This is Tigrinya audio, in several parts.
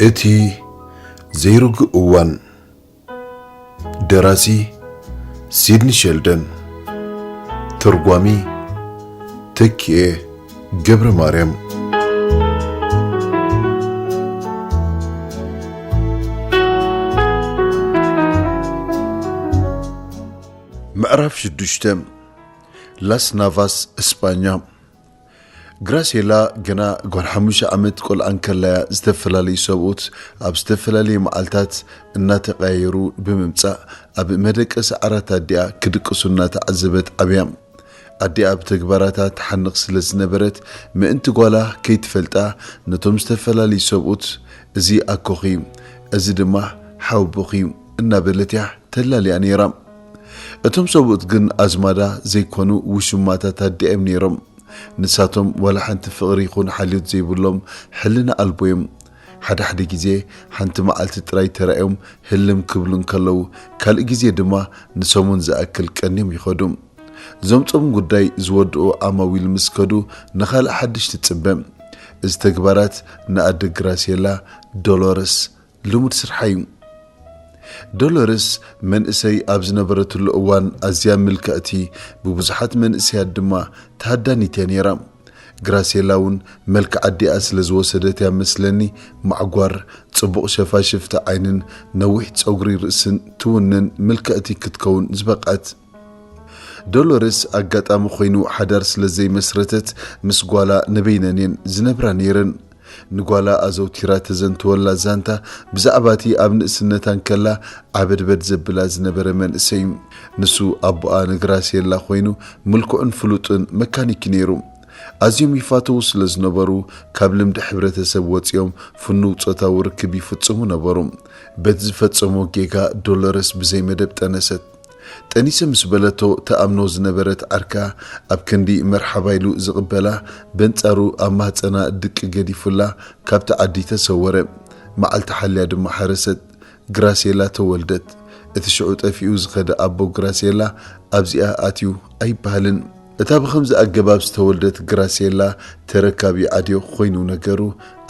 እቲ ዘይርጉእ እዋን። ደራሲ ሲድኒ ሸልደን። ተርጓሚ ተኪኤ ገብረ ማርያም። ምዕራፍ ሽዱሽተ። ላስ ናቫስ፣ እስጳኛ። ግራሴላ ገና ጓል ሓሙሽተ ዓመት ቆልዓ እንከላያ ዝተፈላለዩ ሰብኡት ኣብ ዝተፈላለየ መዓልታት እናተቐያየሩ ብምምጻእ ኣብ መደቀሲ ዓራት ኣዲኣ ክድቅሱ እናተዓዘበት ዓብያ። ኣዲኣ ብተግባራታ ትሓንቕ ስለ ዝነበረት ምእንቲ ጓላ ከይትፈልጣ ነቶም ዝተፈላለዩ ሰብኡት "እዚ ኣኮኺ፣ እዚ ድማ ሓወቦኺ" እናበለት እያ ተላልያ ነይራ። እቶም ሰብኡት ግን ኣዝማዳ ዘይኮኑ ውሽማታት ኣዲኣ እዮም ነይሮም። ንሳቶም ዋላ ሓንቲ ፍቕሪ ይኹን ሓልዮት ዘይብሎም ሕልና ኣልቦ እዮም። ሓደ ሓደ ግዜ ሓንቲ መዓልቲ ጥራይ ተራእዮም ህልም ክብሉ እንከለዉ፣ ካልእ ግዜ ድማ ንሰሙን ዝኣክል ቀንዮም ይኸዱ። ዘምጾም ጉዳይ ዝወድኡ ዓማዊል ምስ ከዱ ንኻልእ ሓድሽ ትጽበ። እዚ ተግባራት ንኣደ ግራሴላ ዶሎረስ ልሙድ ስርሓ እዩ። ዶሎረስ መንእሰይ ኣብ ዝነበረትሉ እዋን ኣዝያ ምልክዕቲ፣ ብብዙሓት መንእሰያት ድማ ተሃዳኒት እያ ነይራ። ግራሴላ እውን መልክዕ ኣዲኣ ስለ ዝወሰደት እያ መስለኒ ማዕጓር፣ ጽቡቕ ሸፋሽፍቲ ዓይንን ነዊሕ ጸጉሪ ርእስን ትውንን ምልክዕቲ ክትከውን ዝበቕዐት። ዶሎረስ ኣጋጣሚ ኮይኑ ሓዳር ስለ ዘይመስረተት ምስ ጓላ ንበይነን እየን ዝነብራ ነይረን። ንጓላ ኣዘውቲራ ተዘንትወላ ዛንታ ብዛዕባ እቲ ኣብ ንእስነታ እንከላ ዓበድበድ ዘብላ ዝነበረ መንእሰይ እዩ። ንሱ ኣቦኣ ንግራሴላ ኮይኑ ምልኩዕን ፍሉጥን መካኒክ እዩ ነይሩ። ኣዝዮም ይፋተዉ ስለ ዝነበሩ ካብ ልምዲ ሕብረተሰብ ወጺኦም ፍኑው ጾታዊ ርክብ ይፍጽሙ ነበሩ። በቲ ዝፈጸሞ ጌጋ ዶሎረስ ብዘይ መደብ ጠነሰት። ጠኒሰ ምስ በለቶ ትኣምኖ ዝነበረት ዓርካ ኣብ ክንዲ መርሓባ ኢሉ ዝቕበላ በንጻሩ ኣብ ማህጸና ድቂ ገዲፉላ ካብቲ ዓዲ ተሰወረ። መዓልቲ ሓልያ ድማ ሓረሰት። ግራሴላ ተወልደት። እቲ ሽዑ ጠፊኡ ዝኸደ ኣቦ ግራሴላ ኣብዚኣ ኣትዩ ኣይበሃልን። እታ ብኸምዚ ኣገባብ ዝተወልደት ግራሴላ ተረካቢ ዓድዮ ኮይኑ ነገሩ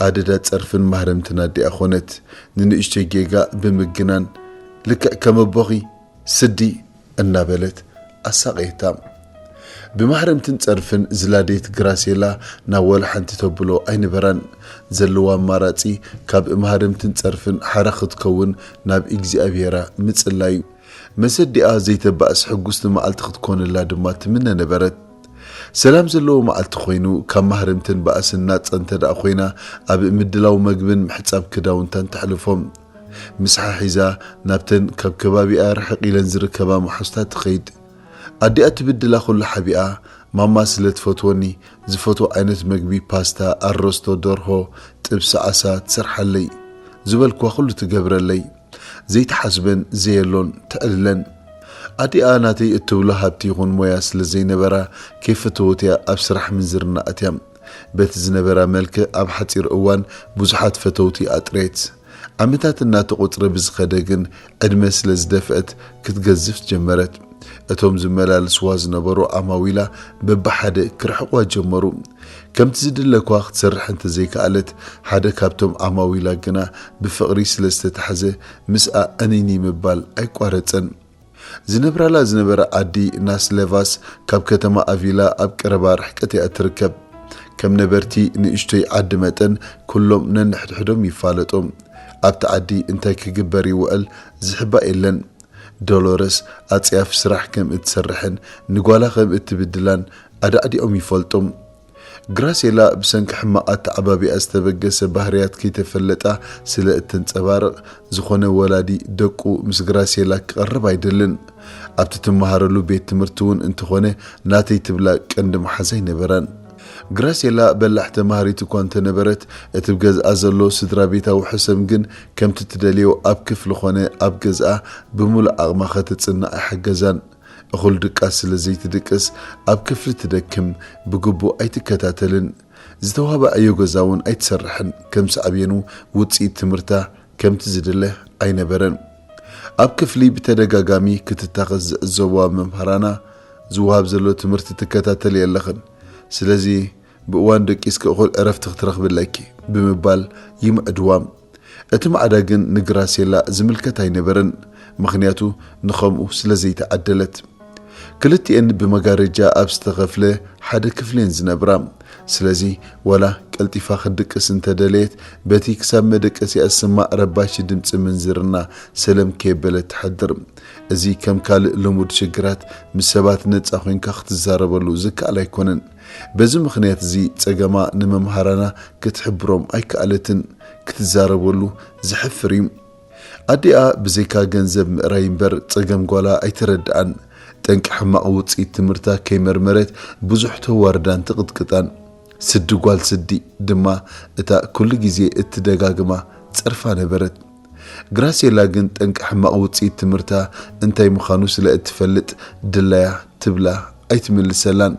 ኣደዳ ጸርፍን ማህረምትን ኣዲኣ ኾነት። ንንእሽተይ ጌጋ ብምግናን ልክዕ ከም ኣቦኺ ስዲ እናበለት ኣሳቐየታ። ብማህረምትን ጸርፍን ዝላደየት ግራሴላ ናብ ዋላ ሓንቲ ተብሎ ኣይነበራን። ዘለዎ ኣማራጺ ካብ ማህረምትን ጸርፍን ሓራ ክትከውን ናብ እግዚኣብሄራ ምጽላዩ። መሰዲኣ ዘይተባእስ ሕጉስቲ መዓልቲ ክትኮነላ ድማ ትምነ ነበረት። ሰላም ዘለዎ መዓልቲ ኮይኑ ካብ ማህረምትን ባእስን ናጻ እንተ ደኣ ኮይና ኣብ ምድላው መግብን ምሕጻብ ክዳውንታን ተሕልፎም። ምስሓ ሒዛ ናብተን ካብ ከባቢኣ ርሕቕ ኢለን ዝርከባ መሓዙታ ትኸይድ። ኣዲኣ ትብድላ ኩሉ ሓቢኣ፣ ማማ ስለ ትፈትወኒ ዝፈትዎ ዓይነት መግቢ ፓስታ፣ ኣሮስቶ ደርሆ፣ ጥብሲ ዓሳ ትሰርሓለይ። ዝበልክዋ ኩሉ ትገብረለይ። ዘይተሓስበን ዘየሎን ተዕልለን። ኣዲኣ ናተይ እትብሎ ሃብቲ ይኹን ሞያ ስለ ዘይነበራ ከይፈተወት እያ ኣብ ስራሕ ምንዝርና ኣትያ። በቲ ዝነበራ መልክዕ ኣብ ሓጺር እዋን ብዙሓት ፈተውቲ ኣጥረየት። ዓመታት እናተቖጽረ ብዝኸደ ግን ዕድመ ስለ ዝደፍአት ክትገዝፍ ጀመረት። እቶም ዝመላለስዋ ዝነበሩ ዓማዊላ በብሓደ ክርሕቕዋ ጀመሩ። ከምቲ ዝድለኳ ክትሰርሕ እንተዘይከኣለት ሓደ ካብቶም ዓማዊላ ግና ብፍቕሪ ስለ ዝተታሕዘ ምስኣ ዕንይንይ ምባል ኣይቋረጸን። ዝነብራላ ዝነበረ ዓዲ ናስሌቫስ ካብ ከተማ ኣቪላ ኣብ ቀረባ ርሕቀት እያ እትርከብ። ከም ነበርቲ ንእሽቶይ ዓዲ መጠን ኩሎም ነንሕድሕዶም ይፋለጡ። ኣብቲ ዓዲ እንታይ ክግበር ይውዕል ዝሕባእ የለን። ዶሎረስ ኣጽያፍ ስራሕ ከም እትሰርሕን ንጓላ ከም እትብድላን ኣዳዕዲኦም ይፈልጡም። ግራሴላ ብሰንኪ ሕማቕ ኣተዓባቢኣ ዝተበገሰ ባህርያት ከይተፈለጣ ስለ እተንጸባርቕ ዝኾነ ወላዲ ደቁ ምስ ግራሴላ ክቐርብ ኣይደልን። ኣብቲ ትመሃረሉ ቤት ትምህርቲ እውን እንተኾነ ናተይ ትብላ ቀንዲ መሓዛ ኣይነበራን። ግራሴላ በላሕ ተማሃሪት እኳ እንተነበረት እቲ ብገዝኣ ዘሎ ስድራ ቤታዊ ሕሰም ግን ከምቲ ትደልዮ ኣብ ክፍሊ ኾነ ኣብ ገዝኣ ብምሉእ ዓቕማ ከተጽንዕ ኣይሓገዛን። እኹል ድቃስ ስለ ዘይትድቅስ ኣብ ክፍሊ ትደክም፣ ብግቡእ ኣይትከታተልን። ዝተዋህባ ዕዮ ገዛ እውን ኣይትሰርሕን። ከም ሳዕቤኑ ውጽኢት ትምህርታ ከምቲ ዝድለ ኣይነበረን። ኣብ ክፍሊ ብተደጋጋሚ ክትታኸስ ዝዕዘብዋ መምህራና ዝወሃብ ዘሎ ትምህርቲ ትከታተሊ የለኽን። ስለዚ ብእዋን ደቂስኪ እኹል ዕረፍቲ ክትረኽቢ ኣለኪ ብምባል ይምዕድዋ። እቲ ማዕዳ ግን ንግራሴላ ዝምልከት ኣይነበረን፣ ምኽንያቱ ንኸምኡ ስለ ዘይተዓደለት። ክልቲኤን ብመጋረጃ ኣብ ዝተኸፍለ ሓደ ክፍሊ እየን ዝነብራ። ስለዚ ዋላ ቀልጢፋ ክትድቅስ እንተደለየት፣ በቲ ክሳብ መደቀሲኣ ዝስማዕ ረባሺ ድምጺ ምንዝርና ሰለም ከየበለት ትሓድር። እዚ ከም ካልእ ልሙድ ሽግራት ምስ ሰባት ነጻ ኮይንካ ክትዛረበሉ ዝከኣል ኣይኮነን። በዚ ምኽንያት እዚ ጸገማ ንመምሃራና ክትሕብሮም ኣይከኣለትን። ክትዛረበሉ ዘሕፍር እዩ። ኣዲኣ ብዘይካ ገንዘብ ምእራይ እምበር ጸገም ጓላ ኣይተረድኣን። ጠንቂ ሕማቕ ውጽኢት ትምህርታ ከይመርመረት ብዙሕ ተዋርዳን ትቕጥቅጣን። ስዲ ጓል ስዲ ድማ እታ ኩሉ ግዜ እትደጋግማ ጸርፋ ነበረት። ግራሴላ ግን ጠንቂ ሕማቕ ውጽኢት ትምህርታ እንታይ ምዃኑ ስለ እትፈልጥ ድላያ ትብላ ኣይትምልሰላን።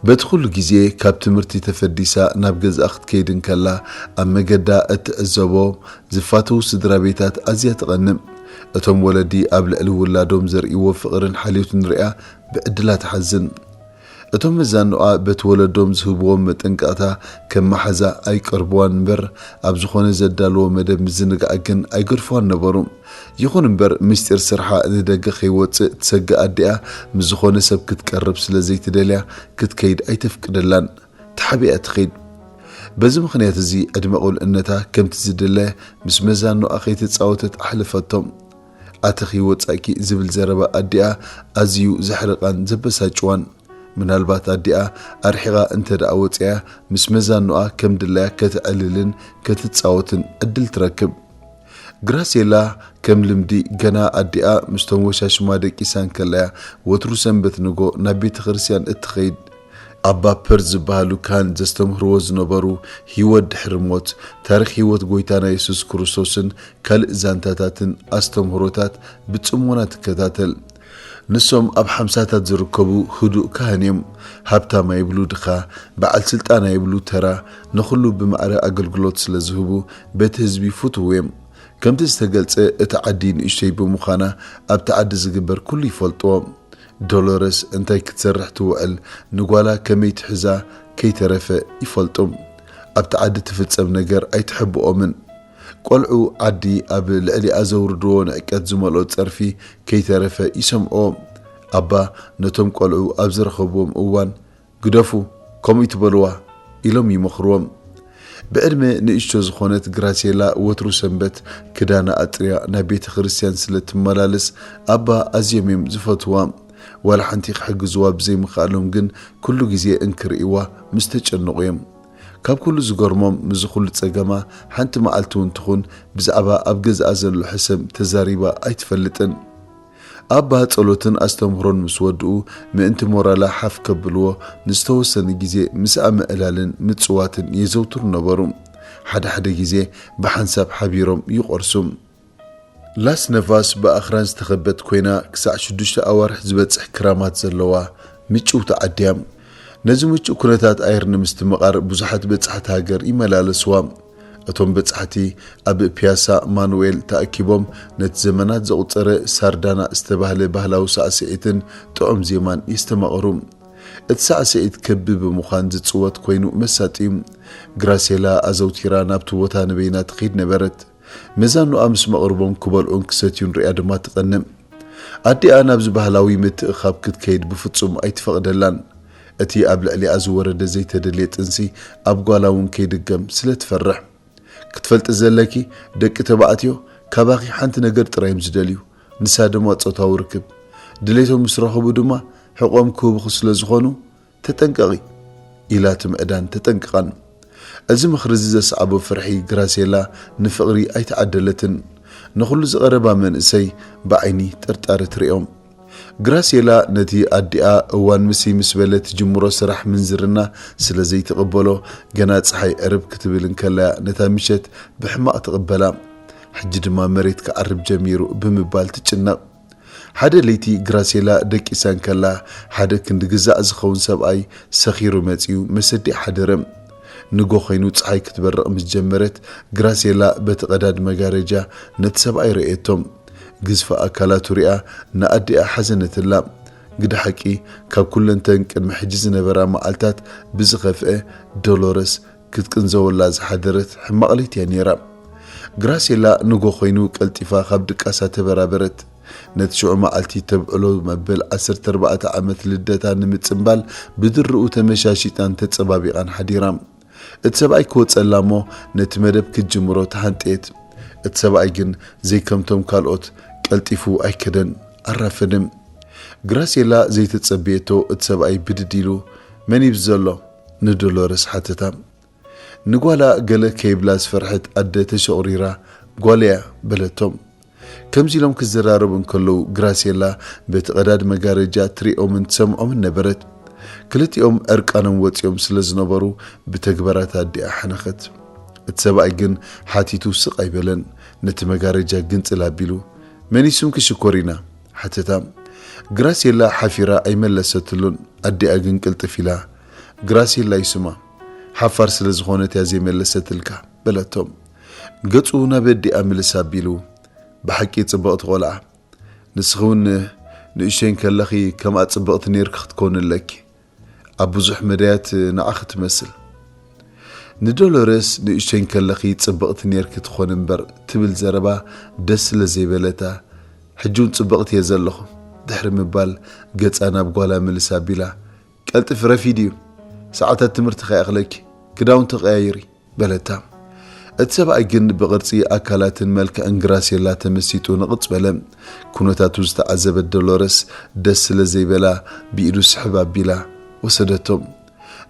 በቲ ኩሉ ግዜ ካብ ትምህርቲ ተፈዲሳ ናብ ገዝኣ ክትከይድ እንከላ ኣብ መገዳ እትዕዘቦ ዝፋተዉ ስድራ ቤታት ኣዝያ ትቐንእ። እቶም ወለዲ ኣብ ልዕሊ ውላዶም ዘርእይዎ ፍቕርን ሓልዮትን ሪኣ ብዕድላ ትሓዝን። እቶም መዛኑኣ በቲ ወለዶም ዝህብዎም መጠንቀቕታ ከም መሓዛ ኣይቀርብዋን እምበር ኣብ ዝኾነ ዘዳልዎ መደብ ምዝንጋዕ ግን ኣይገድፍዋን ነበሩ። ይኹን እምበር ምስጢር ስርሓ ንደገ ከይወጽእ ትሰግእ ኣዲኣ ምስ ዝኾነ ሰብ ክትቀርብ ስለ ዘይትደልያ ክትከይድ ኣይተፍቅደላን። ተሓቢኣ ትኸይድ። በዚ ምኽንያት እዚ ዕድመ ቁልዕነታ ከምቲ ዝድለ ምስ መዛኑኣ ከይተጻወተት ኣሕለፈቶ። ኣተኺ ወጻእኪ ዝብል ዘረባ ኣዲኣ ኣዝዩ ዘሕርቓን ዘበሳጭዋን። ምናልባት ኣዲኣ ኣርሒቓ እንተ ደኣ ወጺኣ ምስ መዛኑኣ ከም ድላያ ከተዕልልን ክትጻወትን ዕድል ትረክብ። ግራሴላ ከም ልምዲ ገና ኣዲኣ ምስቶም ወሻሽማ ደቂሳ እንከላያ ወትሩ ሰንበት ንጎ ናብ ቤተ ክርስቲያን እትኸይድ። ኣባ ፐርዝ ዝበሃሉ ካህን ዘስተምህርዎ ዝነበሩ ህይወት ድሕሪ ሞት፣ ታሪኽ ህይወት ጎይታና የሱስ ክርስቶስን ካልእ ዛንታታትን ኣስተምህሮታት ብጽሞና ትከታተል። ንሶም ኣብ ሓምሳታት ዝርከቡ ህዱእ ካህን እዮም። ሃብታም ኣይብሉ ድኻ፣ በዓል ስልጣን ኣይብሉ ተራ፣ ንኹሉ ብማዕረ ኣገልግሎት ስለ ዝህቡ በቲ ህዝቢ ፍቱው እዮም። ከምቲ ዝተገልጸ እታ ዓዲ ንእሽተይ ብምዃና ኣብቲ ዓዲ ዝግበር ኩሉ ይፈልጥዎ። ዶሎረስ እንታይ ክትሰርሕ ትውዕል፣ ንጓላ ከመይ ትሕዛ ከይተረፈ ይፈልጡ። ኣብቲ ዓዲ ትፍጸም ነገር ኣይትሕብኦምን። ቆልዑ ዓዲ ኣብ ልዕሊኣ ዘውርድዎ ንዕቀት ዝመልኦ ጸርፊ ከይተረፈ ይሰምዕዎ። ኣባ ነቶም ቆልዑ ኣብ ዝረኸብዎም እዋን ግደፉ፣ ከምኡ ይትበልዋ ኢሎም ይመኽርዎም። ብዕድመ ንእሽቶ ዝኾነት ግራሴላ ወትሩ ሰንበት ክዳና ኣጥርያ ናብ ቤተ ክርስቲያን ስለ ትመላለስ ኣባ ኣዝዮም እዮም ዝፈትዋ። ዋላ ሓንቲ ክሕግዝዋ ብዘይምኽኣሎም ግን ኩሉ ግዜ እንክርእይዋ ምስ ተጨነቑ እዮም። ካብ ኩሉ ዝገርሞም ምስዚ ኩሉ ጸገማ ሓንቲ መዓልቲ እውን ትኹን ብዛዕባ ኣብ ገዝኣ ዘሎ ሕሰም ተዛሪባ ኣይትፈልጥን። ኣባ ጸሎትን ኣስተምህሮን ምስ ወድኡ ምእንቲ ሞራላ ሓፍ ከብልዎ ንዝተወሰነ ግዜ ምስኣ ምዕላልን ምጽዋትን የዘውትሩ ነበሩ። ሓደ ሓደ ግዜ ብሓንሳብ ሓቢሮም ይቖርሱ። ላስ ነቫስ ብኣኽራን ዝተኸበት ኮይና ክሳዕ ሽዱሽተ ኣዋርሕ ዝበጽሕ ክራማት ዘለዋ ምጭውቲ ዓዲ እያ። ነዚ ምቹእ ኩነታት ኣየር ንምስትምቓር ብዙሓት በጻሕቲ ሃገር ይመላለስዋ። እቶም በጻሕቲ ኣብ ፒያሳ ማኑኤል ተኣኪቦም ነቲ ዘመናት ዘቑጸረ ሳርዳና ዝተባህለ ባህላዊ ሳዕስዒትን ጥዑም ዜማን የስተማቕሩ። እቲ ሳዕስዒት ክቢ ብምዃን ዝጽወት ኮይኑ መሳጢ እዩ። ግራሴላ ኣዘውቲራ ናብቲ ቦታ ንበይና ትኸይድ ነበረት። መዛኑኣ ምስ መቕርቦም ክበልዑን ክሰትዩን ሪኣ ድማ ትቐንእ። ኣዲኣ ናብዚ ባህላዊ ምትእኻብ ክትከይድ ብፍጹም ኣይትፈቕደላን። እቲ ኣብ ልዕሊኣ ዝወረደ ዘይተደልየ ጥንሲ ኣብ ጓላ እውን ከይድገም ስለ ትፈርሕ። ክትፈልጢ ዘለኪ፣ ደቂ ተባዕትዮ ካባኺ ሓንቲ ነገር ጥራይ እዮም ዝደልዩ፣ ንሳ ድማ ጾታዊ ርክብ። ድሌቶም ምስ ረኸቡ ድማ ሕቖም ክህቡኺ ስለ ዝኾኑ ተጠንቀቒ ኢላ ትምዕዳን ተጠንቅቓን። እዚ ምኽሪ እዚ ዘስዓቦ ፍርሒ ግራሴላ ንፍቕሪ ኣይተዓደለትን። ንኹሉ ዝቐረባ መንእሰይ ብዓይኒ ጥርጣረ ትርእዮም። ግራሴላ ነቲ ኣዲኣ እዋን ምስይ ምስ በለ ትጅምሮ ስራሕ ምንዝርና ስለ ዘይትቕበሎ፣ ገና ጸሓይ ዕርብ ክትብል እንከላያ ነታ ምሸት ብሕማቕ ትቕበላ። ሕጂ ድማ መሬት ክዓርብ ጀሚሩ ብምባል ትጭነቕ። ሓደ ለይቲ ግራሴላ ደቂሳ እንከላ፣ ሓደ ክንዲ ግዛዕ ዝኸውን ሰብኣይ ሰኺሩ መጺኡ መሰዲ ሓደረ። ንጎ ኾይኑ ጸሓይ ክትበርቕ ምስ ጀመረት፣ ግራሴላ በቲ ቀዳድ መጋረጃ ነቲ ሰብኣይ ረእየቶ። ግዝፊ ኣካላቱ ሪኣ ንኣዲኣ ሓዘነትላ። ግደ ሓቂ፣ ካብ ኩለንተን ቅድሚ ሕጂ ዝነበራ መዓልታት ብዝኸፍአ፣ ዶሎረስ ክትቅንዘወላ ዝሓደረት ሕማቕ ለይቲ እያ ነይራ። ግራሴላ ንጎ ኮይኑ ቀልጢፋ ካብ ድቃሳ ተበራበረት። ነቲ ሽዑ መዓልቲ ተብዕሎ መበል ዓሰርተ ኣርባዕተ ዓመት ልደታ ንምጽምባል ብድርኡ ተመሻሺጣን ተጸባቢቓን ሓዲራ። እቲ ሰብኣይ ክወጸላ እሞ ነቲ መደብ ክትጅምሮ ተሃንጥየት። እቲ ሰብኣይ ግን ዘይከምቶም ካልኦት ቀልጢፉ ኣይከደን፣ ኣራፈደም። ግራሴላ ዘይተጸብየቶ እቲ ሰብኣይ ብድድ ኢሉ፣ "መን እዩ ዘሎ?" ንዶሎረስ ሓተታ። ንጓላ ገለ ከይብላ ዝፈርሐት ኣደ ተሸቑሪራ፣ "ጓለያ" በለቶም። ከምዚ ኢሎም ክዘራረቡ እንከለዉ ግራሴላ በቲ ቀዳድ መጋረጃ ትሪኦምን ትሰምዖምን ነበረት። ክልቲኦም ዕርቃኖም ወጺኦም ስለ ዝነበሩ ብተግባራት ኣዲኣ ሓነኸት። እቲ ሰብኣይ ግን ሓቲቱ ስቕ ኣይበለን። ነቲ መጋረጃ ግንጽል ኣቢሉ፣ "መን እዩ ስምኪ ሽኮሪና?" ሓተታ። ግራሴላ ሓፊራ ኣይመለሰትሉን። ኣዲኣ ግን ቅልጥፍ ኢላ፣ "ግራሴላ እዩ ስማ፣ ሓፋር ስለ ዝኾነት እያ ዘይመለሰትልካ" በለቶ። ገጹ ናብ ኣዲኣ ምልስ ኣቢሉ፣ "ብሓቂ ጽብቕቲ ቆልዓ፣ ንስኺ እውን ንእሽተይ እንከለኺ ከምኣ ጽብቕቲ ኔርኪ ክትኮኒ ኣለኪ። ኣብ ብዙሕ መዳያት ንዓኺ ትመስል። ንዶሎረስ ንእሽተይ እንከለኺ ጽብቕቲ ኔርኪ ትኾኒ እምበር" ትብል ዘረባ ደስ ስለ ዘይበለታ፣ "ሕጂ እውን ጽብቕቲ እየ ዘለኹ" ድሕሪ ምባል ገጻ ናብ ጓላ ምልስ ኣቢላ፣ "ቀልጥፊ፣ ረፊድ እዩ፣ ሰዓታት ትምህርቲ ከይኣኽለኪ፣ ክዳውንቲ ቀያይሪ" በለታ። እቲ ሰብኣይ ግን ብቕርጺ ኣካላትን መልክዕን ግራሴላ ተመሲጡ ንቕጽ በለ። ኩነታቱ ዝተዓዘበት ዶሎረስ ደስ ስለ ዘይበላ ብኢዱ ስሕብ ኣቢላ ወሰደቶ።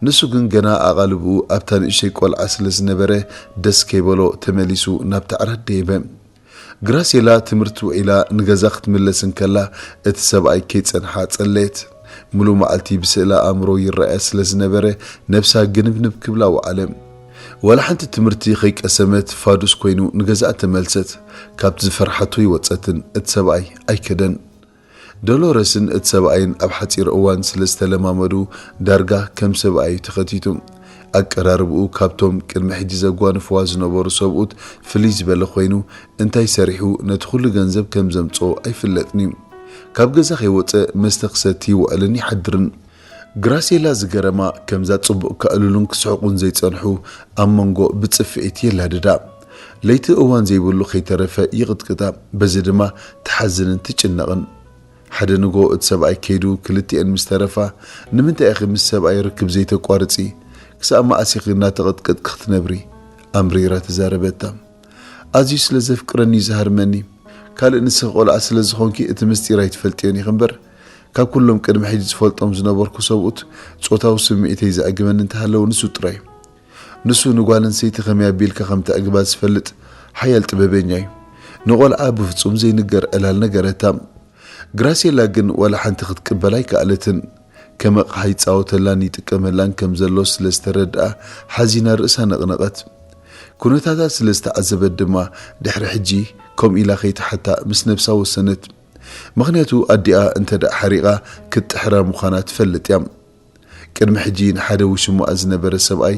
ንሱ ግን ገና ኣቓልብኡ ኣብታ ንእሽተይ ቆልዓ ስለ ዝነበረ ደስ ከይበሎ ተመሊሱ ናብቲ ዓራት ደየበ። ግራሴላ ትምህርቲ ውዒላ ንገዛ ክትምለስ እንከላ እቲ ሰብኣይ ከይጸንሓ ጸለየት። ምሉእ መዓልቲ ብስእለ ኣእምሮ ይረኣያ ስለ ዝነበረ ነብሳ ግንብንብ ክብላ ወዓለ። ዋላ ሓንቲ ትምህርቲ ከይቀሰመት ፋዱስ ኮይኑ ንገዛኣ ተመልሰት። ካብቲ ዝፈርሓቶ ይወጸትን እቲ ሰብኣይ ኣይከደን። ዶሎረስን እቲ ሰብኣይን ኣብ ሓጺር እዋን ስለ ዝተለማመዱ ዳርጋ ከም ሰብኣይ እዩ ተኸቲቱ። ኣቀራርብኡ ካብቶም ቅድሚ ሕጂ ዘጓንፍዋ ዝነበሩ ሰብኡት ፍልይ ዝበለ ኮይኑ እንታይ ሰሪሑ ነቲ ኩሉ ገንዘብ ከም ዘምጽኦ ኣይፍለጥን እዩ። ካብ ገዛ ከይወጸ መስተ ክሰቲ ይውዕልን ይሓድርን። ግራሴላ ዝገረማ ከምዛ ጽቡቕ ከዕልሉን ክስሕቁን ዘይጸንሑ ኣብ መንጎ ብጽፍዒት የላድዳ። ለይቲ እዋን ዘይብሉ ከይተረፈ ይቕጥቅጣ። በዚ ድማ ትሓዝንን ትጭነቕን። ሓደ ንጎ እቲ ሰብኣይ ከይዱ ክልቲኤን ምስ ተረፋ፣ "ንምንታይ ኢኺ ምስ ሰብኣይ ርክብ ዘይተቋርጺ? ክሳብ መኣስ ኢኺ እናተቐጥቀጥኪ ክትነብሪ?" ኣምሪራ ተዛረበታ። "ኣዝዩ ስለ ዘፍቅረኒ እዩ ዝሃርመኒ። ካልእ ንስኺ ቆልዓ ስለ ዝኾንኪ እቲ ምስጢር ኣይትፈልጥዮን ኢኺ እምበር፣ ካብ ኩሎም ቅድሚ ሕጂ ዝፈልጦም ዝነበርኩ ሰብኡት ጾታዊ ስምዒተይ ዘዕግበኒ እንተሃለወ ንሱ ጥራይ እዩ። ንሱ ንጓል ኣንስተይቲ ከመይ ኣቢልካ ከም ተዕግባ ዝፈልጥ ሓያል ጥበበኛ እዩ። ንቆልዓ ብፍጹም ዘይንገር ዕላል ነገረታ። ግራሴላ ግን ዋላ ሓንቲ ክትቅበል ኣይከኣለትን። ከም ኣቕሓ ይጻወተላን ይጥቀመላን ከም ዘሎ ስለ ዝተረድኣ ሓዚና ርእሳ ነቕነቐት። ኩነታታ ስለ ዝተዓዘበት ድማ ድሕሪ ሕጂ ከምኡ ኢላ ከይትሓታ ምስ ነብሳ ወሰነት። ምኽንያቱ ኣዲኣ እንተ ደኣ ሓሪቓ ክትጥሕራ ምዃና ትፈልጥ እያ። ቅድሚ ሕጂ ንሓደ ውሽማኣ ዝነበረ ሰብኣይ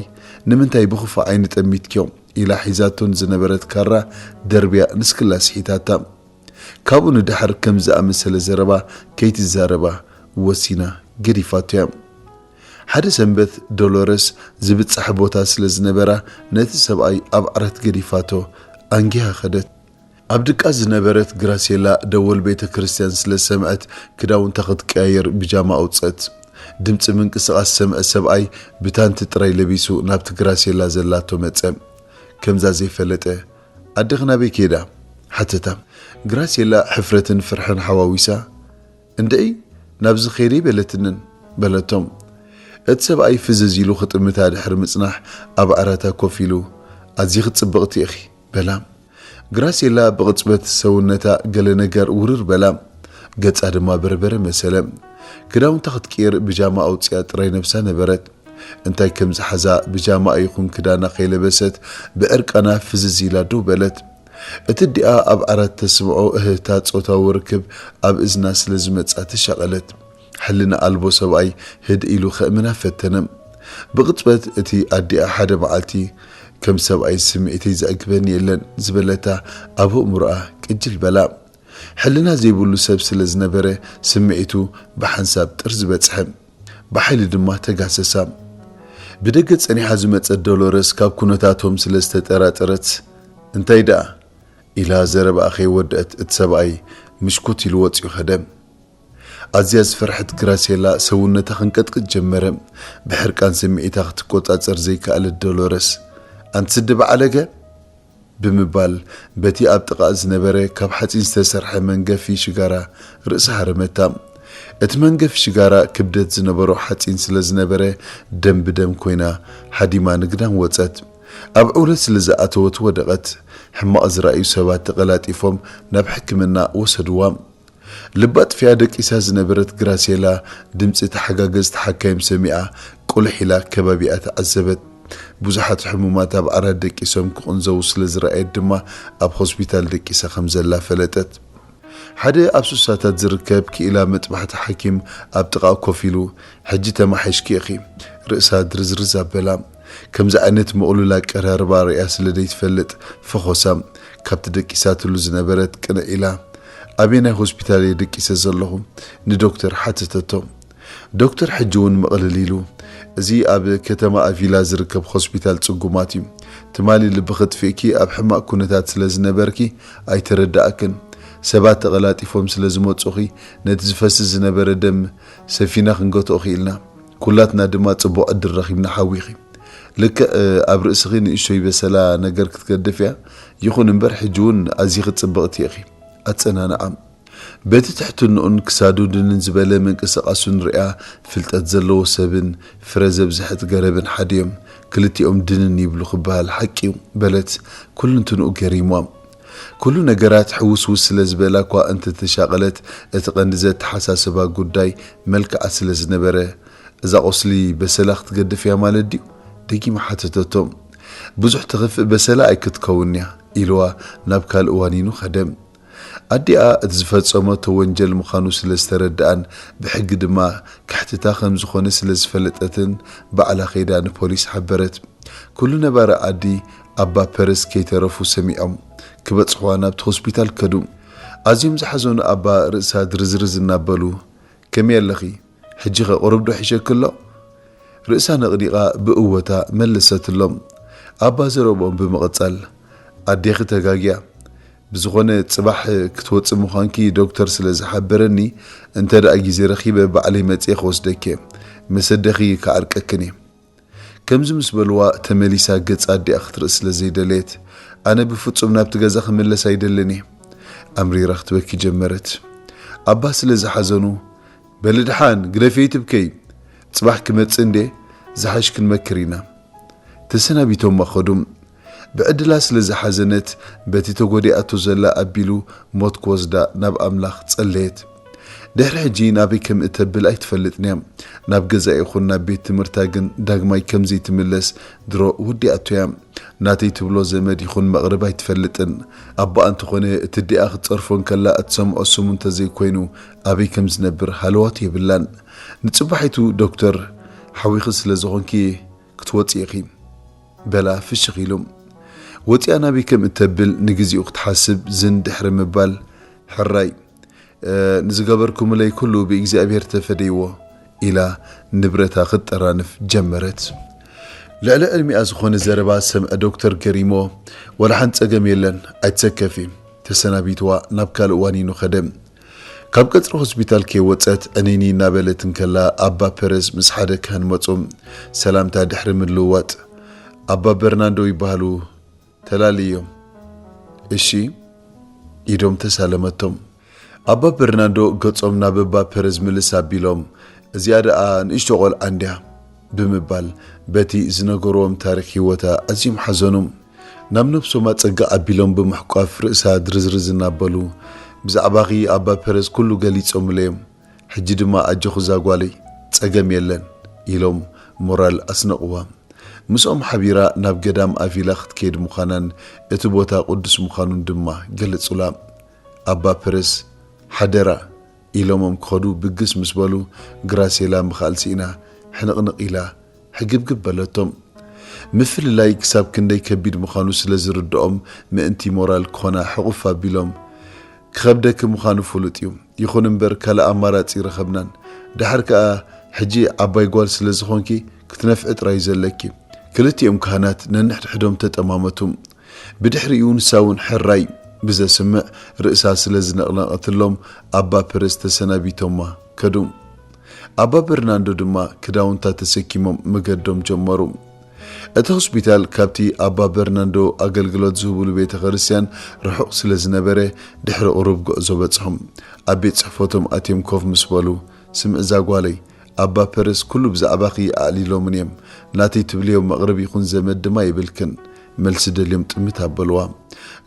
"ንምንታይ ብኽፉእ ዓይኒ ጠሚትክዮ?" ኢላ ሒዛቶ ንዝነበረት ካራ ደርብያ ንስክላ ስሒታታ። ካብኡ ንደሓር ከም ዝኣመሰለ ዘረባ ከይትዛረባ ወሲና ገዲፋቶ እያ። ሓደ ሰንበት ዶሎረስ ዝብጻሕ ቦታ ስለ ዝነበራ ነቲ ሰብኣይ ኣብ ዓራት ገዲፋቶ ኣንጊሃ ከደት። ኣብ ድቃስ ዝነበረት ግራሴላ ደወል ቤተ ክርስቲያን ስለ ዝሰምዐት ክዳውንታ ክትቀያየር ብጃማ ኣውጸት። ድምጺ ምንቅስቓስ ዝሰምዐ ሰብኣይ ብታንቲ ጥራይ ለቢሱ ናብቲ ግራሴላ ዘላቶ መጸ። ከምዛ ዘይፈለጠ "ኣደኺ ናበይ ከይዳ?" ሓተታ። ግራሴላ ሕፍረትን ፍርሕን ሓዋዊሳ "እንደይ ናብዚ ከይደ ኣይበለትንን" በለቶም። እቲ ሰብኣይ ፍዝዝ ኢሉ ክጥምታ ድሕሪ ምጽናሕ ኣብ ዓራታ ኮፍ ኢሉ "ኣዚኺ ጽብቕቲ ኢኺ" በላ። ግራሴላ ብቕጽበት ሰውነታ ገለ ነገር ውርር በላ። ገጻ ድማ በርበረ መሰለ። ክዳውንታ ክትቅየር ብጃማ ኣውጺኣ ጥራይ ነብሳ ነበረት። እንታይ ከም ዝሓዛ ብጃማኣ ይኹን ክዳና ከይለበሰት ብዕርቃና ፍዝዝ ኢላ ደው በለት። እቲ ኣዲኣ ኣብ ዓራት ተስምዖ እህህታ ጾታዊ ርክብ ኣብ እዝና ስለ ዝመጻ ተሻቐለት። ሕልና ኣልቦ ሰብኣይ ህድእ ኢሉ ከእምና ፈተነ። ብቕጽበት እቲ ኣዲኣ ሓደ መዓልቲ ከም ሰብኣይ ስምዒተይ ዘዕግበኒ የለን ዝበለታ ኣብ ኣእምሮኣ ቅጅል በላ። ሕልና ዘይብሉ ሰብ ስለ ዝነበረ ስምዒቱ ብሓንሳብ ጥርዚ በጽሐ። ብሓይሊ ድማ ተጋሰሳ። ብደገ ጸኒሓ ዝመጸት ዶሎረስ ካብ ኩነታቶም ስለ ዝተጠራጠረት እንታይ ደኣ? ኢላ ዘረባኣ ከይወደአት እቲ ሰብኣይ ምሽኩት ኢሉ ወፂኡ ኸደ። ኣዝያ ዝፈርሐት ግራሴላ ሰውነታ ክንቀጥቅጥ ጀመረ። ብሕርቃን ስምዒታ ክትቆጻጸር ዘይከኣለት ዶሎረስ፣ ኣንቲ ስዲ በዓለገ፣ ብምባል በቲ ኣብ ጥቓ ዝነበረ ካብ ሓጺን ዝተሰርሐ መንገፊ ሽጋራ ርእሳ ሃረመታ። እቲ መንገፊ ሽጋራ ክብደት ዝነበሮ ሓጺን ስለ ዝነበረ፣ ደም ብደም ኮይና ሃዲማ ንግዳም ወጸት። ኣብ ዕውለት ስለ ዝኣተወት ወደቐት። ሕማቕ ዝረኣዩ ሰባት ተቐላጢፎም ናብ ሕክምና ወሰድዋ። ልባ ጥፊኣ ደቂሳ ዝነበረት ግራሴላ ድምጺ ተሓጋገዝቲ ሓካይም ሰሚዓ ቁልሕ ኢላ ከባቢኣ ተዓዘበት። ብዙሓት ሕሙማት ኣብ ዓራት ደቂሶም ክቕንዘዉ ስለ ዝረኣየት ድማ ኣብ ሆስፒታል ደቂሳ ከም ዘላ ፈለጠት። ሓደ ኣብ ሱሳታት ዝርከብ ክኢላ መጥባሕቲ ሓኪም ኣብ ጥቓ ኮፍ ኢሉ፣ "ሕጂ ተማሒሽኪ ኢኺ?" ርእሳ ድርዝርዝ ኣበላ። ከምዚ ዓይነት ምቕሉል ኣቀራርባ ርእያ ስለ ዘይትፈልጥ ፈኾሳ ካብቲ ደቂሳትሉ ዝነበረት ቅንዕ ኢላ፣ "ኣበየናይ ሆስፒታል እየ ደቂሰ ዘለኹ?" ንዶክተር ሓተተቶ። ዶክተር ሕጂ እውን ምቕልል ኢሉ፣ "እዚ ኣብ ከተማ ኣቪላ ዝርከብ ሆስፒታል ጽጉማት እዩ። ትማሊ ልብኺ ጥፊእኪ ኣብ ሕማቕ ኩነታት ስለ ዝነበርኪ ኣይተረዳእክን። ሰባት ተቐላጢፎም ስለ ዝመጹኺ ነቲ ዝፈስስ ዝነበረ ደም ሰፊና ክንገትኦ ክኢልና። ኩላትና ድማ ጽቡቕ ዕድል ረኺብና ሓዊኺ። ልክዕ ኣብ ርእስኺ ንእሽቶይ በሰላ ነገር ክትገድፍ እያ። ይኹን እምበር ሕጂ እውን ኣዚኺ ጽብቕቲ ኢኺ።" ኣጸናንዓ። በቲ ትሕትንኡን ክሳዱ ድንን ዝበለ ምንቅስቓሱን ርእያ፣ ፍልጠት ዘለዎ ሰብን ፍረ ዘብዝሐት ገረብን ሓደ እዮም። ክልቲኦም ድንን ይብሉ ክበሃል ሓቂ እዩ፣ በለት። ኩልንትንኡ ገሪሟ። ኩሉ ነገራት ሕውስውስ ስለ ዝበላ እኳ እንተተሻቐለት፣ እቲ ቀንዲ ዘተሓሳስባ ጉዳይ መልክዓ ስለ ዝነበረ፣ "እዛ ቁስሊ በሰላ ክትገድፍ እያ ማለት ድዩ?" ደጊማ ሓተተቶ። "ብዙሕ ተኽፍእ በሰላ ኣይክትከውን እያ" ኢልዋ ናብ ካልእ ዋኒኑ ኸደ። ኣዲኣ እቲ ዝፈጸመቶ ወንጀል ምዃኑ ስለ ዝተረድኣን ብሕጊ ድማ ከሕትታ ከም ዝኾነ ስለ ዝፈለጠትን ባዕላ ከይዳ ንፖሊስ ሓበረት። ኩሉ ነባሪ ዓዲ ኣባ ፐረስ ከይተረፉ ሰሚዖም ክበጽሕዋ ናብቲ ሆስፒታል ከዱ። ኣዝዮም ዝሓዘኑ ኣባ ርእሳ ድርዝርዝ እናበሉ፣ "ከመይ ኣለኺ? ሕጂኸ ቁሩብ ዶ ሒሸኪ ኣሎ?" ርእሳ ነቕኒቓ ብእወታ መለሰትሎም። ኣባ ዘረብኦም ብምቕጻል፣ "ኣዴኺ ተጋግያ። ብዝኾነ ጽባሕ ክትወጺ ምዃንኪ ዶክተር ስለ ዝሓበረኒ፣ እንተ ደኣ ግዜ ረኺበ ባዕለይ መጺኤ ክወስደኪ እየ። ምስ ኣደኺ ክዓርቀክን እየ።" ከምዚ ምስ በልዋ፣ ተመሊሳ ገጽ ኣዲኣ ክትርኢ ስለ ዘይደለየት፣ "ኣነ ብፍጹም ናብቲ ገዛ ክምለስ ኣይደልን እየ።" ኣምሪራ ክትበኪ ጀመረት። ኣባ ስለ ዝሓዘኑ፣ "በሊ ደሓን፣ ግደፈይ ትብከይ። ጽባሕ ክመጽእ እንዴ፣ ዝሓሽ ክንመክር ኢና።" ተሰናቢቶማ ኸዱ። ብዕድላ ስለ ዝሓዘነት፣ በቲ ተጎዲኣቶ ዘላ ኣቢሉ ሞት ክወስዳ ናብ ኣምላኽ ጸለየት። ድሕሪ ሕጂ ናበይ ከም እተብል ኣይትፈልጥን እያ። ናብ ገዛ ይኹን ናብ ቤት ትምህርታ ግን ዳግማይ ከም ዘይትምለስ ድሮ ወዲኣቶ እያ። ናተይ ትብሎ ዘመድ ይኹን መቕርብ ኣይትፈልጥን። ኣቦኣ እንተኾነ እቲ ኣዲኣ ክትጸርፎ እንከላ እትሰምዖ ስሙ እንተዘይኮይኑ ኣበይ ከም ዝነብር ሃለዋት የብላን። ንጽባሒቱ ዶክተር፣ "ሓዊኺ ስለ ዝኾንኪ ክትወጺ ኢኺ" በላ ፍሽኽ ኢሉ። ወጺኣ ናበይ ከም እተብል ንግዚኡ ክትሓስብ ዝን ድሕሪ ምባል፣ "ሕራይ፣ እ፣ ንዝገበርኩምለይ ኩሉ ብእግዚኣብሔር ተፈደይዎ" ኢላ ንብረታ ክትጠራንፍ ጀመረት። ልዕሊ ዕድሚኣ ዝኾነ ዘረባ ዝሰምዐ ዶክተር ገሪሞ፣ "ወላ ሓንቲ ጸገም የለን፣ ኣይትሰከፊ" ተሰናቢትዋ ናብ ካልእ ዋኒኑ ከደ። ካብ ቀጽሪ ሆስፒታል ከይወጸት ዕንይንይ እናበለት እንከላ፣ ኣባ ፐረዝ ምስ ሓደ ካህን መጹ። ሰላምታ ድሕሪ ምልውዋጥ፣ "ኣባ በርናንዶ ይበሃሉ፣ ተላልዮም?" "እሺ" ኢዶም ተሳለመቶም። ኣባ በርናንዶ ገጾም ናብ ኣባ ፐረዝ ምልስ ኣቢሎም፣ "እዚኣ ደኣ ንእሽቶ ቖልዓ እንድያ" ብምባል በቲ ዝነገርዎም ታሪኽ ህይወታ ኣዝዮም ሓዘኑ። ናብ ነብሶም ኣጸጋ ኣቢሎም ብምሕቋፍ ርእሳ ድርዝርዝ እናበሉ፣ "ብዛዕባኺ ኣባ ፐረዝ ኩሉ ገሊጾምለይ እዮም። ሕጂ ድማ ኣጆኺ እዛ ጓለይ፣ ጸገም የለን" ኢሎም ሞራል ኣስነቕዋ። ምስኦም ሓቢራ ናብ ገዳም ኣቪላ ክትከይድ ምዃናን እቲ ቦታ ቅዱስ ምዃኑን ድማ ገለጹላ። ኣባ ፐረዝ፣ "ሓደራ" ኢሎሞም ክኸዱ ብግስ ምስ በሉ፣ ግራሴላ ምኽኣል ስኢና ሕንቕንቕ ኢላ ሕግብግብ በለቶም። ምፍልላይ ክሳብ ክንደይ ከቢድ ምዃኑ ስለ ዝርድኦም፣ ምእንቲ ሞራል ክኾና ሕቑፍ ኣቢሎም፣ "ክኸብደኪ ምዃኑ ፍሉጥ እዩ፣ ይኹን እምበር ካልእ ኣማራጺ ረኸብናን። ደሓር ከኣ ሕጂ ዓባይ ጓል ስለ ዝኾንኪ ክትነፍዒ ጥራይ እዩ ዘለኪ።" ክልቲኦም ካህናት ነንሕድሕዶም ተጠማመቱ። ብድሕሪኡ ንሳ እውን ሕራይ ብዘስምዕ ርእሳ ስለ ዝነቕነቐትሎም ኣባ ፐረዝ ተሰናቢቶማ ከዱ። ኣባ በርናንዶ ድማ ክዳውንታ ተሰኪሞም መገዶም ጀመሩ። እቲ ሆስፒታል ካብቲ ኣባ በርናንዶ ኣገልግሎት ዝህብሉ ቤተ ክርስቲያን ርሑቕ ስለ ዝነበረ ድሕሪ ቁሩብ ጉዕዞ በጽሖም። ኣብ ቤት ጽሕፈቶም ኣትዮም ኮፍ ምስ በሉ፣ ስምዒ እዛ ጓለይ፣ ኣባ ፐረዝ ኩሉ ብዛዕባኺ ኣዕሊሎምን እዮም። ናተይ ትብልዮ መቕርብ ይኹን ዘመድ ድማ የብልክን። መልሲ ደልዮም ጥምት ኣበልዋ።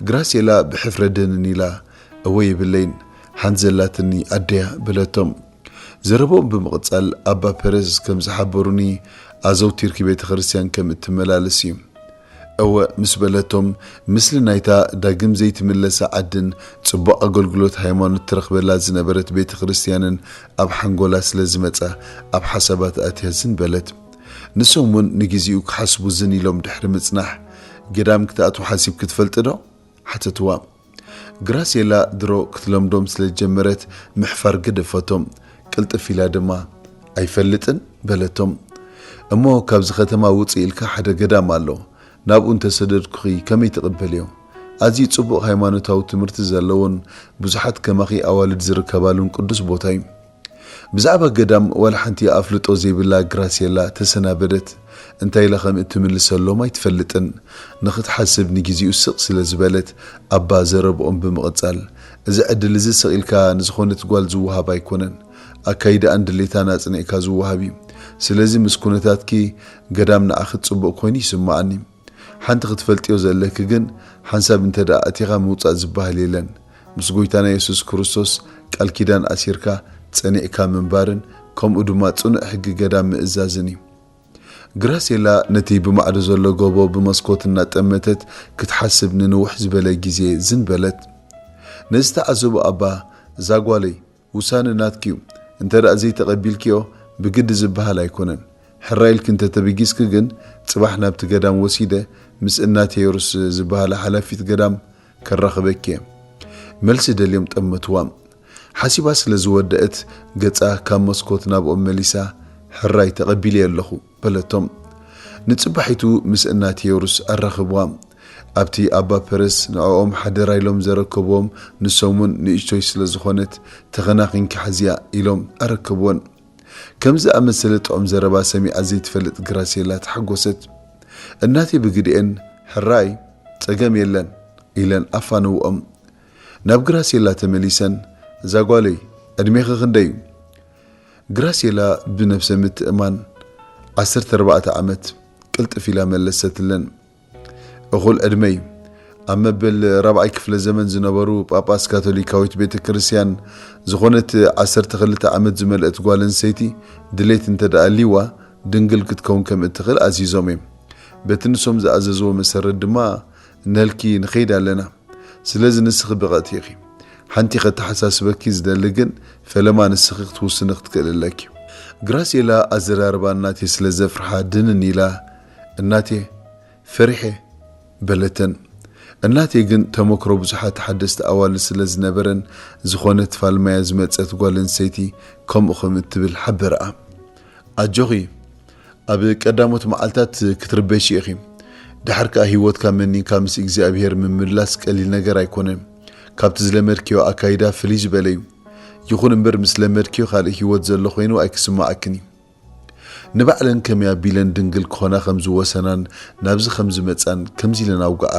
ግራሴላ ብሕፍረት ደንን ኢላ፣ እወ የብለይን፣ ሓንቲ ዘላትኒ ኣደያ በለቶም። ዘረብኦም ብምቕጻል ኣባ ፐረዝ ከም ዝሓበሩኒ ኣዘውቲርኪ ቤተ ክርስቲያን ከም እትመላለስ እዩ። እወ ምስ በለቶም፣ ምስሊ ናይታ ዳግም ዘይትምለሳ ዓድን ጽቡቕ ኣገልግሎት ሃይማኖት ትረኽበላ ዝነበረት ቤተ ክርስቲያንን ኣብ ሓንጎላ ስለ ዝመጻ ኣብ ሓሳባት ኣትያ ዝን በለት። ንሶም እውን ንግዜኡ ክሓስቡ ዝን ኢሎም ድሕሪ ምጽናሕ፣ ገዳም ክትኣትዉ ሓሲብኪ ትፈልጢ ዶ? ሓተትዋ። ግራሴላ ድሮ ክትለምዶም ስለ ዝጀመረት ምሕፋር ገደፈቶም። ቅልጥፍ ኢላ ድማ፣ ኣይፈልጥን በለቶም። እሞ ካብዚ ከተማ ውጽእ ኢልካ ሓደ ገዳም ኣሎ፣ ናብኡ እንተሰደድኩኺ ከመይ ትቕበልዮ? ኣዝዩ ጽቡቕ ሃይማኖታዊ ትምህርቲ ዘለዎን ብዙሓት ከማኺ ኣዋልድ ዝርከባሉን ቅዱስ ቦታ እዩ። ብዛዕባ ገዳም ዋላ ሓንቲ ኣፍልጦ ዘይብላ ግራሴላ ተሰናበደት። እንታይ ኢላ ከም እትምልሰሎም ኣይትፈልጥን። ንኽትሓስብ ንግዜኡ ስቕ ስለ ዝበለት፣ ኣባ ዘረብኦም ብምቕጻል፣ እዚ ዕድል እዚ ስቕ ኢልካ ንዝኾነት ጓል ዝወሃብ ኣይኮነን። ኣካይዳኣን ድሌታን ኣጽኒዕካ ዝወሃብ እዩ። ስለዚ ምስ ኩነታትኪ ገዳም ንዓኺ ጽቡቕ ኮይኑ ይስምዓኒ። ሓንቲ ክትፈልጥዮ ዘለኪ ግን፣ ሓንሳብ እንተ ደኣ ኣቲኻ ምውጻእ ዝበሃል የለን። ምስ ጎይታና የሱስ ክርስቶስ ቃል ኪዳን ኣሲርካ ጸኒዕካ ምንባርን ከምኡ ድማ ጽኑዕ ሕጊ ገዳም ምእዛዝን እዩ። ግራሴላ ነቲ ብማዕዶ ዘሎ ጎቦ ብመስኮት እናጠመተት ክትሓስብ ንንውሕ ዝበለ ግዜ ዝን በለት። ነዚ ዝተዓዘቡ ኣባ፣ እዛ ጓለይ፣ ውሳነ ናትኪ እዩ። እንተ ደኣ ዘይተቐቢልክዮ ብግዲ ዝበሃል ኣይኮነን። ሕራይ ኢልኪ እንተ ተበጊስኪ ግን ጽባሕ ናብቲ ገዳም ወሲደ ምስ እናቴዎርስ ዝበሃላ ሓላፊት ገዳም ከራኽበኪ እየ። መልሲ ደልዮም ጠመትዋ። ሓሲባ ስለ ዝወደአት ገጻ ካብ መስኮት ናብኦም መሊሳ፣ ሕራይ ተቐቢለ ኣለኹ በለቶም። ንጽባሒቱ ምስ እናቴዎርስ ኣራኽብዋ። ኣብቲ ኣባ ፐረስ ንዕኦም ሓደራ ኢሎም ዘረከብዎም ንሶም እውን ንእሽቶይ ስለ ዝኾነት ተኸናኺንኪ ሓዝያ ኢሎም ኣረከብወን። ከምዚ ኣመሰለ ጥዑም ዘረባ ሰሚዓ ዘይትፈልጥ ግራሴላ ተሓጎሰት። እናቴ ብግዲኤን ሕራይ ጸገም የለን ኢለን ኣፋንውኦም። ናብ ግራሴላ ተመሊሰን እዛ ጓለይ ዕድሜኺ ክንደይ እዩ? ግራሴላ ብነብሰ ምትእማን ዓሰርተ ኣርባዕተ ዓመት ቅልጥፍ ኢላ መለሰትለን። እኹል ዕድመይ ኣብ መበል ራብዓይ ክፍለ ዘመን ዝነበሩ ጳጳስ ካቶሊካዊት ቤተ ክርስቲያን ዝኾነት ዓሰርተ ክልተ ዓመት ዝመልአት ጓል ኣንስተይቲ ድሌት እንተ ደኣ ኣልይዋ ድንግል ክትከውን ከም እትኽእል ኣዚዞም እዮም። በቲ ንሶም ዝኣዘዝዎ መሰረት ድማ ነልኪ ንኸይድ ኣለና። ስለዚ ንስኺ ብቐእቲ ኢኺ። ሓንቲ ከተሓሳስበኪ ዝደሊ ግን ፈለማ ንስኺ ክትውስኒ ክትክእል ኣለኪ። ግራሴላ ኣዘራርባ እናቴ ስለ ዘፍርሓ ድንን ኢላ እናቴ ፈሪሐ በለተን። እናቴ ግን ተመክሮ ብዙሓት ሓደስቲ ኣዋልድ ስለ ዝነበረን ዝኾነት ፋልማያ ዝመጸት ጓል ኣንስተይቲ ከምኡ ከም እትብል ሓበረኣ። ኣጆኺ፣ ኣብ ቀዳሞት መዓልታት ክትርበሺ ኢኺ። ድሓር ከኣ ህይወትካ መኒንካ ምስ እግዚኣብሄር ምምላስ ቀሊል ነገር ኣይኮነን። ካብቲ ዝለመድክዮ ኣካይዳ ፍልይ ዝበለ እዩ። ይኹን እምበር ምስ ለመድክዮ ካልእ ህይወት ዘሎ ኮይኑ ኣይክስምዓክን እዩ። ንባዕለን ከመይ ኣቢለን ድንግል ክኾና ከም ዝወሰናን ናብዚ ከም ዝመጻን ከምዚ ኢለን ኣውግዓ።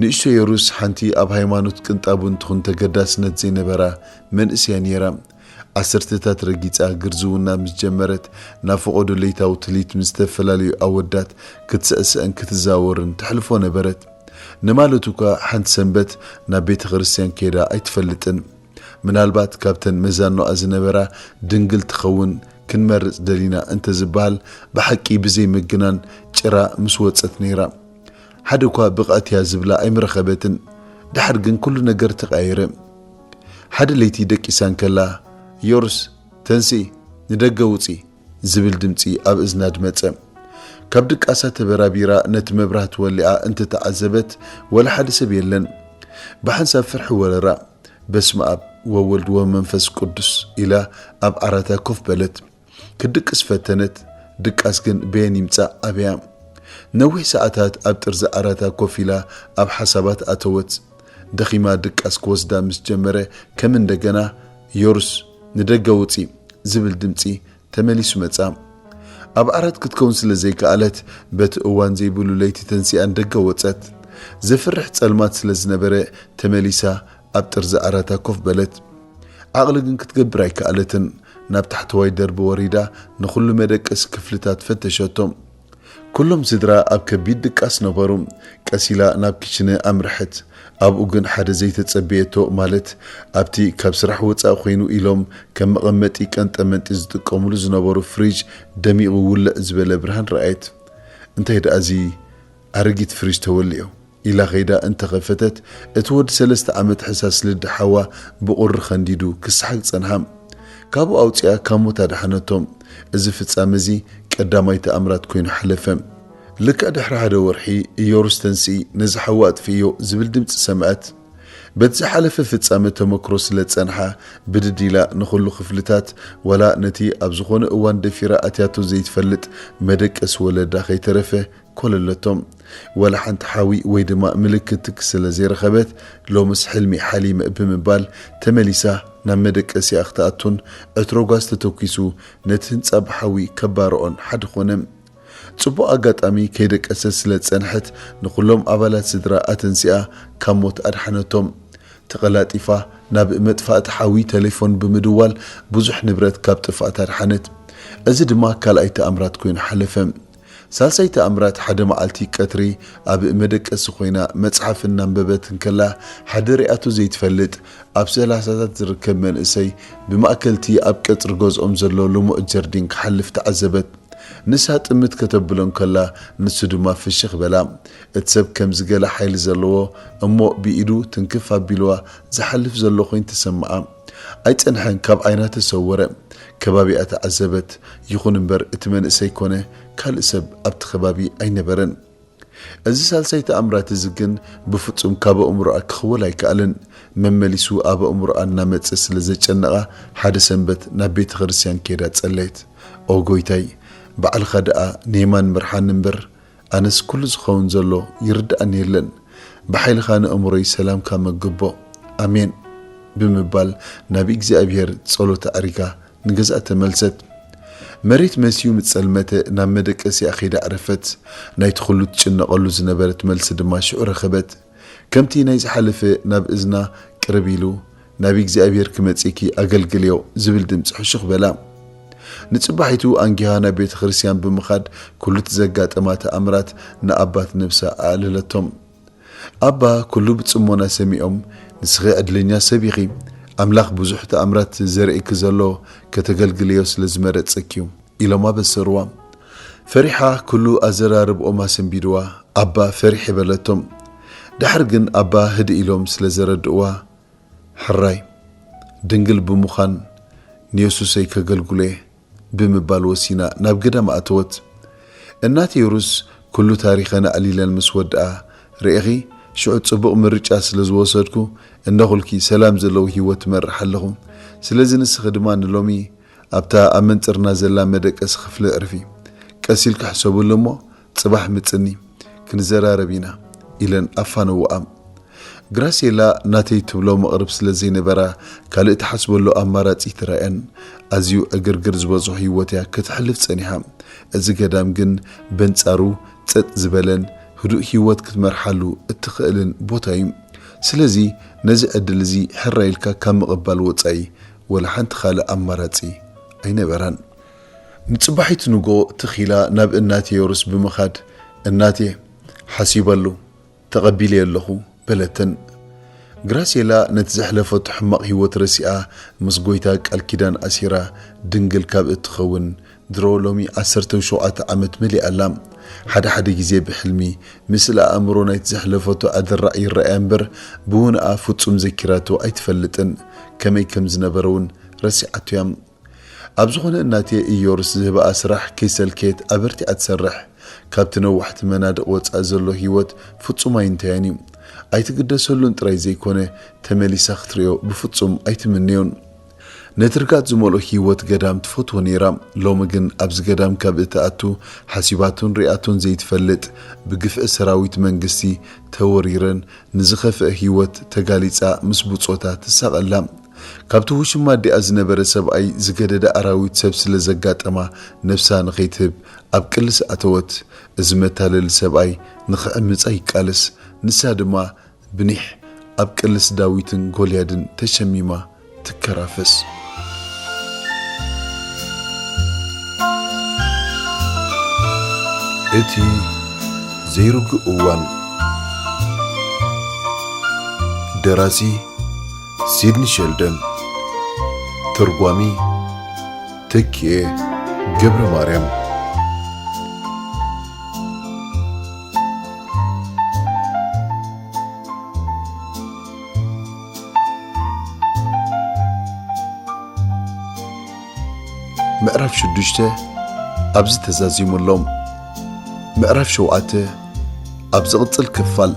ንእሽቶ የሩስ ሓንቲ ኣብ ሃይማኖት ቅንጣብ እውን ትኹን ተገዳስነት ዘይነበራ መንእሰያ ነይራ። ዓሰርተታት ረጊጻ ግርዝውና ምስ ጀመረት ናብ ፈቐዶ ለይታዊ ትልሂት ምስ ዝተፈላለዩ ኣወዳት ክትስዕስዕን ክትዛወርን ተሕልፎ ነበረት። ንማለት እኳ ሓንቲ ሰንበት ናብ ቤተ ክርስቲያን ከይዳ ኣይትፈልጥን። ምናልባት ካብተን መዛኖኣ ዝነበራ ድንግል ትኸውን ክንመርጽ ደሊና እንተ ዝበሃል ብሓቂ ብዘይ ምግናን ጭራ ምስ ወጸት ነይራ። ሓደ እኳ ብቐእትያ ዝብላ ኣይምረኸበትን። ድሓር ግን ኩሉ ነገር ተቐያየረ። ሓደ ለይቲ ደቂሳ እንከላ፣ ዮርስ፣ ተንስኢ፣ ንደገ ውጺ ዝብል ድምጺ ኣብ እዝና ድመጸ። ካብ ድቃሳ ተበራቢራ ነቲ መብራህቲ ወሊዓ እንተተዓዘበት ወላ ሓደ ሰብ የለን። ብሓንሳብ ፍርሒ ወረራ። በስመ ኣብ ወወልድ ወመንፈስ ቅዱስ ኢላ ኣብ ዓራታ ኮፍ በለት። ክድቅስ ፈተነት። ድቃስ ግን በየን ይምጻእ ኣበያ። ነዊሕ ሰዓታት ኣብ ጥርዚ ዓራታ ኮፍ ኢላ ኣብ ሓሳባት ኣተወት። ደኺማ ድቃስ ክወስዳ ምስ ጀመረ፣ ከም እንደገና፣ "ዮሩስ፣ ንደገ ውጺ" ዝብል ድምጺ ተመሊሱ መጻ። ኣብ ዓራት ክትከውን ስለ ዘይከኣለት፣ በቲ እዋን ዘይብሉ ለይቲ ተንሲኣ ንደገ ወጸት። ዘፍርሕ ጸልማት ስለ ዝነበረ፣ ተመሊሳ ኣብ ጥርዚ ዓራታ ኮፍ በለት። ዓቕሊ ግን ክትገብር ኣይከኣለትን። ናብ ታሕተዋይ ደርቢ ወሪዳ ንኹሉ መደቀሲ ክፍልታት ፈተሸቶ። ኩሎም ስድራ ኣብ ከቢድ ድቃስ ነበሩ። ቀስ ኢላ ናብ ኪችነ ኣምርሐት። ኣብኡ ግን ሓደ ዘይተጸበየቶ፣ ማለት ኣብቲ ካብ ስራሕ ወጻኢ ኮይኑ ኢሎም ከም መቐመጢ ቀንጠመንጢ ዝጥቀሙሉ ዝነበሩ ፍሪጅ ደሚቑ ውልዕ ዝበለ ብርሃን ረኣየት። "እንታይ ደኣ እዚ ኣረጊት ፍሪጅ ተወሊዑ?" ኢላ ኸይዳ እንተኸፈተት፣ እቲ ወዲ ሰለስተ ዓመት ሕሳስ ልዲ ሓዋ ብቑሪ ኸንዲዱ ክሰሓግ ጸንሓ። ካብኡ ኣውጺኣ ካብ ሞት ኣድሓነቶም። እዚ ፍጻመ እዚ ቀዳማይ ተኣምራት ኮይኑ ሓለፈ። ልክዕ ድሕሪ ሓደ ወርሒ፣ "እዮሩስ ተንስኢ፣ ነዚ ሓዊ ኣጥፍእዮ" ዝብል ድምጺ ሰምዐት። በቲ ዝሓለፈ ፍጻመ ተመክሮ ስለ ዝጸንሓ፣ ብድድ ኢላ ንኹሉ ክፍልታት፣ ዋላ ነቲ ኣብ ዝኾነ እዋን ደፊራ ኣትያቶ ዘይትፈልጥ መደቀሲ ወለዳ ከይተረፈ፣ ኮለለቶም። ዋላ ሓንቲ ሓዊ ወይ ድማ ምልክት ትኪ ስለ ዘይረኸበት፣ "ሎምስ ሕልሚ ሓሊመ" ብምባል ተመሊሳ ናብ መደቀሲኣ ክትኣቱን ዕትሮ ጓዝ ተተኲሱ ነቲ ህንጻ ብሓዊ ከባርዖን ሓደ ኾነ። ጽቡቕ ኣጋጣሚ ከይደቀሰት ስለ ዝጸንሐት ንኹሎም ኣባላት ስድራ ኣተንሲኣ ካብ ሞት ኣድሓነቶም። ተቐላጢፋ ናብ መጥፋእቲ ሓዊ ቴሌፎን ብምድዋል ብዙሕ ንብረት ካብ ጥፍኣት ኣድሓነት። እዚ ድማ ካልኣይ ተኣምራት ኮይኑ ሓለፈ። ሳልሳይ ተኣምራት፣ ሓደ መዓልቲ ቀትሪ ኣብ መደቀሲ ኮይና መጽሓፍ እናንበበት እንከላ፣ ሓደ ሪኣቶ ዘይትፈልጥ ኣብ ሰላሳታት ዝርከብ መንእሰይ ብማእከልቲ ኣብ ቀጽሪ ገዝኦም ዘሎ ልሙዕ ጀርዲን ክሓልፍ ተዓዘበት። ንሳ ጥምት ከተብሎ እንከላ፣ ንሱ ድማ ፍሽኽ በላ። እቲ ሰብ ከምዚ ገለ ሓይሊ ዘለዎ እሞ ብኢዱ ትንክፍ ኣቢልዋ ዝሓልፍ ዘሎ ኮይኑ ተሰምዓ። ኣይጸንሐን፣ ካብ ዓይና ተሰወረ። ከባቢኣ ተዓዘበት። ይኹን እምበር እቲ መንእሰይ ኮነ ካልእ ሰብ ኣብቲ ከባቢ ኣይነበረን። እዚ ሳልሳይ ተኣምራት እዚ ግን ብፍጹም ካብ ኣእምሮኣ ክኽወል ኣይከኣለን። መመሊሱ ኣብ ኣእምሮኣ እናመጸ ስለ ዘጨነቓ፣ ሓደ ሰንበት ናብ ቤተ ክርስቲያን ከይዳ ጸለየት። "ኦ ጎይታይ፣ ባዕልኻ ደኣ ንየማን ምርሓኒ እምበር፣ ኣነስ ኩሉ ዝኸውን ዘሎ ይርድኣኒ የለን። ብሓይልኻ ንእምሮይ ሰላምካ መግቦ። ኣሜን" ብምባል ናብ እግዚኣብሔር ጸሎት ኣዕሪጋ ንገዝኣ ተመልሰት። መሬት መስዩ ምስ ጸልመተ ናብ መደቀሲኣ ከይዳ ኣዕረፈት። ናይቲ ኩሉ ትጭነቐሉ ዝነበረት መልሲ ድማ ሽዑ ረኸበት። ከምቲ ናይ ዝሓለፈ ናብ እዝና ቅርብ ኢሉ፣ "ናብ እግዚኣብሔር ክመጽእኪ ኣገልግልዮ" ዝብል ድምጺ ሕሹኽ በላ። ንጽባሒቱ ኣንጊሃ ናብ ቤተ ክርስቲያን ብምኻድ ኩሉ እቲ ዘጋጠማ ተኣምራት ንኣባት ነብሳ ኣዕለለቶም። ኣባ ኩሉ ብጽሞና ሰሚዖም፣ "ንስኺ ዕድለኛ ሰብ ኢኺ፣ ኣምላኽ ብዙሕ ተኣምራት ዘርእኪ ዘሎ ከተገልግልዮ ስለ ዝመረጸኪ እዩ" ኢሎም ኣበሰርዋ። ፈሪሓ ኩሉ ኣዘራርብኦም ኣሰንቢድዋ። ኣባ ፈሪሐ በለቶም። ድሓር ግን ኣባ ህድእ ኢሎም ስለ ዘረድእዋ፣ "ሕራይ ድንግል ብምዃን ንየሱሰይ ከገልግሎ እየ" ብምባል ወሲና ናብ ገዳም ኣተወት። እናቴ ሩስ፣ ኩሉ ታሪኸን ኣዕሊለን ምስ ወድኣ፣ "ርኢኺ፣ ሽዑ ጽቡቕ ምርጫ ስለ ዝወሰድኩ፣ እንዳኹልኪ ሰላም ዘለዎ ህይወት እመርሕ ኣለኹ። ስለዚ ንስኺ ድማ ንሎሚ ኣብታ ኣብ መንጽርና ዘላ መደቀሲ ክፍሊ ዕርፊ። ቀስ ኢልኪ ሕሰብሉ እሞ፣ ጽባሕ ምጽኒ፣ ክንዘራረብ ኢና" ኢለን ኣፋነውኣ። ግራሴላ ናተይ ትብሎ መቕርብ ስለ ዘይነበራ፣ ካልእ ትሓስበሉ ኣማራጺ ኣይትረኣየን። ኣዝዩ ዕግርግር ዝበዝሖ ህይወት እያ ከተሕልፍ ጸኒሓ። እዚ ገዳም ግን በንጻሩ ጸጥ ዝበለን ህዱእ ህይወት ክትመርሓሉ እትኽእልን ቦታ እዩ። ስለዚ ነዚ ዕድል እዚ ሕራይ ኢልካ ካብ ምቕባል ወጻኢ ወላ ሓንቲ ካልእ ኣማራጺ ኣይነበራን። ንጽባሒቱ ንግሆ ትኽ ኢላ ናብ እናቴ ዮርስ ብምኻድ፣ "እናቴ፣ ሓሲበሉ፣ ተቐቢለዮ ኣለኹ" በለተን። ግራሴላ ነቲ ዘሕለፈቶ ሕማቕ ህይወት ረሲኣ፣ ምስ ጎይታ ቃል ኪዳን ኣሲራ ድንግል ካብ እትኸውን ድሮ ሎሚ ዓሰርተ ሸውዓተ ዓመት መሊኣ ኣላ። ሓደ ሓደ ግዜ ብሕልሚ፣ ምስላ ኣእምሮ ናይቲ ዘሕለፈቶ ኣደራዕ ይረኣያ እምበር፣ ብውንኣ ፍጹም ዘኪራቶ ኣይትፈልጥን። ከመይ ከም ዝነበረ እውን ረሲዓቶ እያ። ኣብ ዝኾነ እናቴ ኢዮርስ ዝህብኣ ስራሕ ከይሰልከየት ኣበርቲዓ ትሰርሕ። ካብቲ ነዋሕቲ መናድቕ ወጻኢ ዘሎ ህይወት ፍጹም ኣይንተያን እዩ። ኣይትግደሰሉን ጥራይ ዘይኮነ፣ ተመሊሳ ክትርእዮ ብፍጹም ኣይትምንዮን። ነቲ ርግኣት ዝመልኦ ህይወት ገዳም ትፈትዎ ነይራ። ሎሚ ግን ኣብዚ ገዳም ካብ እትኣቱ ሓሲባቶን ሪኣቶን ዘይትፈልጥ፣ ብግፍዒ ሰራዊት መንግስቲ ተወሪረን ንዝኸፍአ ህይወት ተጋሊጻ ምስ ብጾታ ትሳቐ ኣላ። ካብቲ ውሽማ ኣዲኣ ዝነበረ ሰብኣይ ዝገደደ ኣራዊት ሰብ ስለ ዘጋጠማ ነብሳ ንኸይትህብ ኣብ ቅልስ ኣተወት። እዚ መታለሊ ሰብኣይ ንኽዕምጻ ይቃለስ። ንሳ ድማ ብኒሕ ኣብ ቅልስ ዳዊትን ጎልያድን ተሸሚማ ትከራፈስ። እቲ ዘይርጉእ እዋን። ደራሲ ሲድኒ ሸልደን። ተርጓሚ ተኪኤ ገብረ ማርያም። ምዕራፍ ሽዱሽተ ኣብዚ ተዛዚሙ ኣሎ። ምዕራፍ ሸውዓተ ኣብ ዝቕጽል ክፋል።